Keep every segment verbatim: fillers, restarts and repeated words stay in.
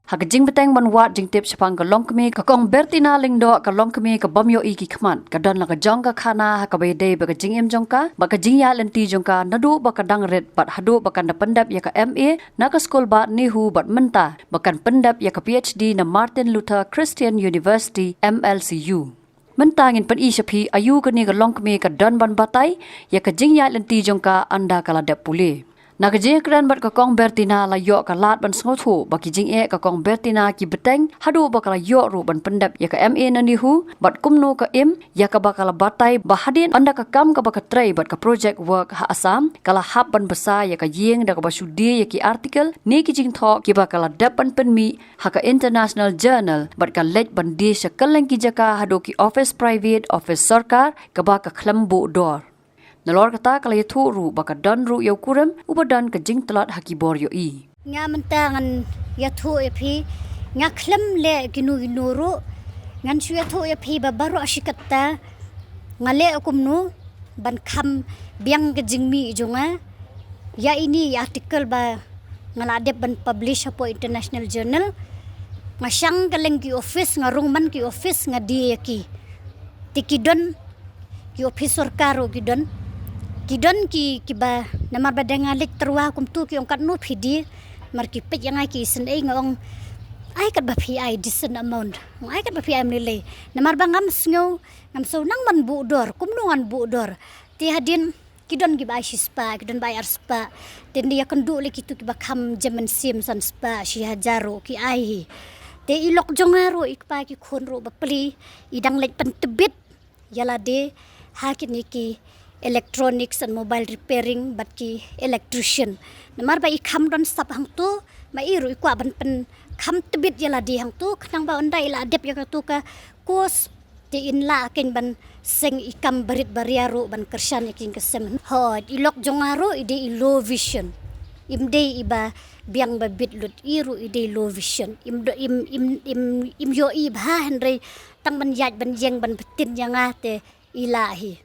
Ha ka jingbteng ban wad jingtip shaphang ka longkmie, ka Kong Bertina Lyngdoh, ka longkmie ka bym ïohi ki khmat, ka don la ka jong ka khana ha kaba ïadei bad ka jingim jong ka bad ka jingïaid lynti jong ka naduh ba ka dang rit bad haduh ba kan da pyndep ïa ka M A na ka skul bah NEHU bad mynta ba kan pyndep ïa ka P H D na Martin Luther Christian University, M L C U. Mynta ngin pyni sha phi aïu kane ka longkmie ka don ban batai ïa ka jingïaid lynti jong ka ynda ka la dep pule. Na ka jingïakren bad ka Kong Bertina la ïoh ka lad ban sngewthuh ba ki jingeh ka Kong Bertina ki bteng haduh ba ka la ïoh ruh ban pyndep ïa ka M A na NEHU bad kumno ka im ïa kaba ka la batai ba hadien ynda ka kam kaba ka trei bad ka project work ha Assam ka la hap ban bsa ïa ka ïing da kaba shu die ïa ki article ne ki jingthoh kiba ka la dep ban pynmih ha ka international journal bad ka leit ban die sha kylleng ki jaka haduh ki office private, office sorkar kaba ka khlem buh dor. Nalor kata ka la ïathuh ruh ba ka don ruh ïa u kurim uba don ka jingtlot ha ki bor ïohi. Nga mynta ngan ïathuh ïa phi, nga khlem leh kino kino ruh, ngan shu ïathuh ïa phi ba baroh shi katta nga leh kumno ban kham biang ka jingmih jong nga ïa ine i article ba nga la dep ban publish hapoh international journal. Nga shang kylleng ki office, nga rung man ki office, nga die ïa ki. Te ki don ki office sorkar ruh ki don. Ki don ki, kiba namar ba dang nga leit tyrwa kumto ki ong katno phi die. Namar ki peit ïa nga ki isynei, nga ong ai katba phi ai decent amount. Nga ong ai katba phi ai mynlei. Namar ba ngam sngew, ngam sngew nang ban buh dor, kumno ngan buh dor. Te hadien ki don kiba ai shispah, ki don ba ai arspah. Te ynda ïakynduh lei kito kiba kham jem mynsiem, sanspah, shi hajar ruh ki ai hi. Te i lok jong nga ruh, i kpa ki khun ruh bapli, i dang leit pyntbit ïa lade ha kine ki electronics and mobile repairing bad ki electrician. Namar ba i kham don sap hangto, ma i ruh i kwah ban pynkham tbit ïa lade hangto, khnang ba ynda i la dep ïa kato ka course, te in lah kein ban seng i kam barit baria ruh ban kyrshan ïa ki ïing ki sem. Hooid, i lok jong nga ruh i dei i low vision. Im dei iba biang ba bit lut, i ruh i dei low vision. Im do, im, im, im, im ïohi bha, hynrei tang ban ïaid ban ïeng ban btin ïa nga te i lah hi.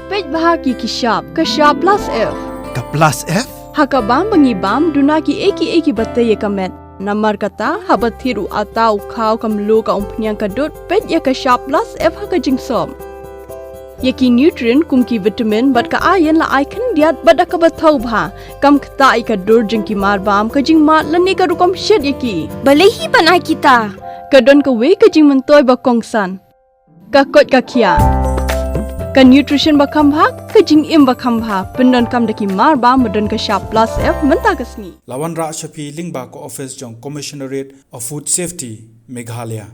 Peit bha ki ki shap, ka shap plus F. Ka plus F? Ha ka bam ba ngi bam, duna kiei kiei kiba tei ïa ka met. Namar kata, haba thied u atta, u khaw, ka mluh, ka umphniang, ka dud, peit ïa ka shap plus F ha ka jingsop. Ïa ki nutrient kum ki vitamin bad ka iron la ai khyndiat bad da kaba thaw bha. Kam ktah ïa ka dur jong ki marbam, ka jingmad lane ka rukom shet ïa ki. Balei hi ban ai kita? Ka don kawei ka jingmyntoi ba kongsan. Ka koit ka khiah. Ka nutrition ba kham bha, ka jingim ba kham bha. Pyndonkam da ki marbam ba don ka shap plus F mynta ka sngi. La wanrah sha phi lyngba ka office jong Commissionerate of Food Safety, Meghalaya.